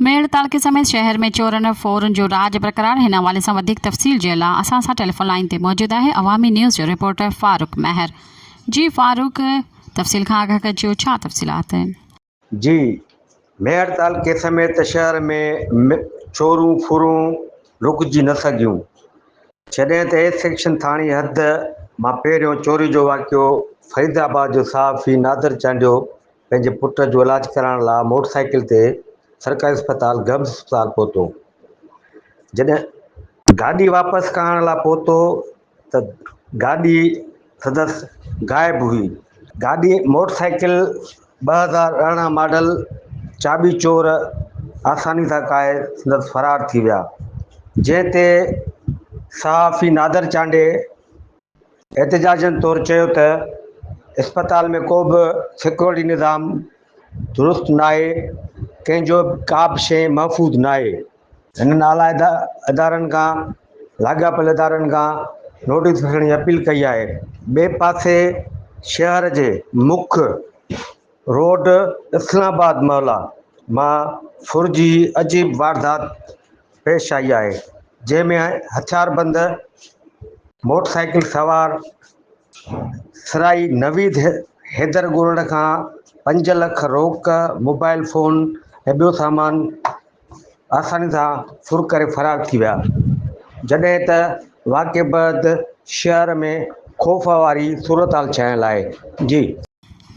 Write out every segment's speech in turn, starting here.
ميهڙ تعلقي سميت شهر ۾ چورن ڦورن جو راڄ برقرار، هن حوالي سان وڌيڪ تفصيل جي لا اسان سان ٽيليفون لائين تي موجود آهي عوامي نيوز جو رپورٽر فاروق مهر جي فاروق تفصيل کان آگاهه ڪجو ڇا تفصيلات آهن. جي ميهڙ تعلقي سميت شهر ۾ چورون ڦرون رڪجي نه سگهيون جڏهن ته اي سيڪشن ٿاڻي حد مان پهريون چوري جو واقعو فريد آباد جو صحافي نادر چانڊيو پنهنجي پٽ جو علاج ڪرائڻ لاء موٽر سائيڪل تي سرڪاري اسپتال گمس اسپتال پهتو. جڏهن گاڏي واپس ڪرائڻ لاء پهتو ته گاڏي سندس غائب هئي. گاڏي موٽر سائيڪل 2018 ماڊل چاٻي چور آساني سان ڪاهي سندس فرار ٿي ويا. جنهن تي صحافي نادر چانڊيي احتجاجن طور چيو ته اسپتال ۾ ڪو به سيڪيورٽي نظام درست ناهي، ڪنهن جو به ڪا به شيء محفوظ ناهي، هنن اعليٰ ادارن کان لاڳاپيل ادارن کان نوٽيس وٺڻ جي اپيل ڪئي آهي، ٻئي پاسي شهر جي مک روڊ اسلام آباد محلا مان ڦر جي عجيب واردات پيش آئي آهي، جنهن ۾ هٿياربند موٽر سائيڪل سوار سرائي نويد حيدر ڳورڙ کان پنج لک روڪ، موبائل فون ۽ ٻيو سامان آساني سان ڦر ڪري فرار ٿي ويا، جڏهن ته واقعي بعد شهر ۾ خوف واري صورتحال ڇانيل آهي. جي.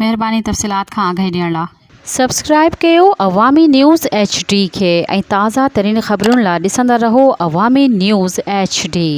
مهرباني تفصيلات کان آگاهي ڏيڻ لا. سبسڪرائب ڪيو عوامي نيوز ايڇ ڊي کي ۽ تازه ترين خبرن لا ڏسندا رهو عوامي نيوز ايڇ ڊي.